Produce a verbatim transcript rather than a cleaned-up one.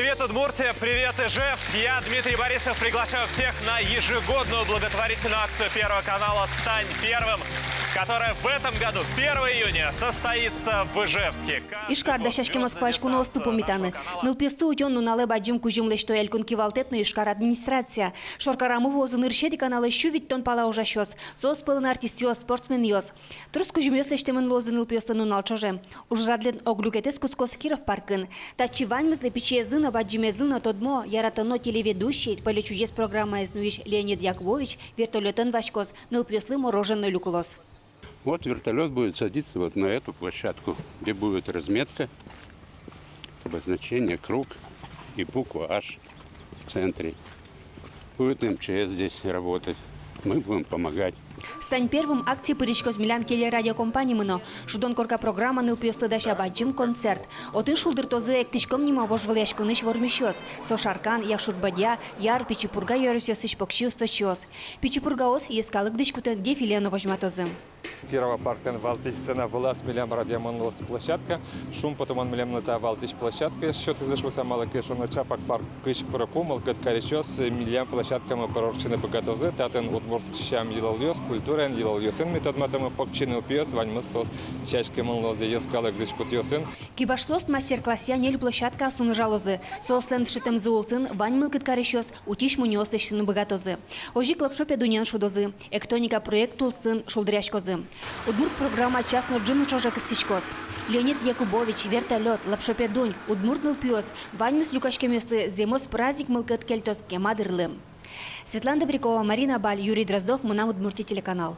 Привет, Удмуртия! Привет, Ижевск! Я, Дмитрий Борисов, приглашаю всех на ежегодную благотворительную акцию Первого канала «Стань первым», которая в этом году, первого июня, состоится в Ижевске. Ижкар дасяське Москваысь куноосты пумитаны. Нылпиосты утён нуналэ бадӟым кузьым лэсьто элькун кивалтэт но Ижкар администрация. Шоркарамы вуозы нырысетӥ каналысь сю витьтон пала ужасьёс. Соос пӧлын артистъёс, спортсменъёс. Трос кузьымъёс лэсьтэмын луозы нылпиослы нунал ӵоже. Ужрадлэн ог люкетэз кутскоз Киров паркын. Татчы ваньмызлы, пичиезлы но, бадӟымезлы но тодмо, яратоно телеведущий, «Поле чудес» программаез нуись Леонид Якубович вертолётэн васькоз, нылпиослы мороженое люкылоз. Вот вертолёт будет садиться вот на эту площадку, где будет разметка, обозначение круг и буква H в центре. Будет МЧС здесь работать. Мы будем помогать. «Стань первым» акцие пыриськоз милям телерадиокомпанимы но. «Шудон корка» программа нылпиослы дася бадӟым концерт. Отын шулдыртозы «Эктӥськом» нимо вожвылъяськонысь вормисьёс. Со Шаркан, Якшур-Бӧдья, Яр, Пичи Пурга ёросъёсысь покчи усточиос. Пичи Пургаос йӧскалык дӥськутэн дефиле но возьматозы. Кирова парклэн валтӥсь сцена вылаз милям радъямон луоз площадка. Шумпотымон милемлы та валтӥсь площадка сётӥзы шуыса, малы ке шуоно, чапак паркысь пырыку мылкыд карисьёс милям площадкамы пыр ортчыны быгатозы. Татын удмурт сям-йылолъёс, культураен, йылолъёсын ми тодматомы, покчи нылпиос, ваньмыз соос дасяськемын луозы йӧскалык дӥськутъёсын. Кибашлыос мастер-классъя ньыль площадкаосын ужалозы. Соослэн дышетэмзы улсын вань мылкыд карисьёс утись мунёос лэсьтыны быгатозы. Озьы ик «Лопшо Педунен» шудозы. «Эктоника» проект улсын шулдыръяськозы. Удмурт программа час но ӝыны ӵоже кыстӥськоз. Леонид Якубович, вертолёт, «Лопшо Педунь», удмурт нылпиос — ваньмыз люкаськемъёслы зэмос праздник мылкыд кельтоз кема дырлы. Светлана Добрякова, Марина Баль, Юрий Дроздов, «Мынам Удмуртие» телеканал.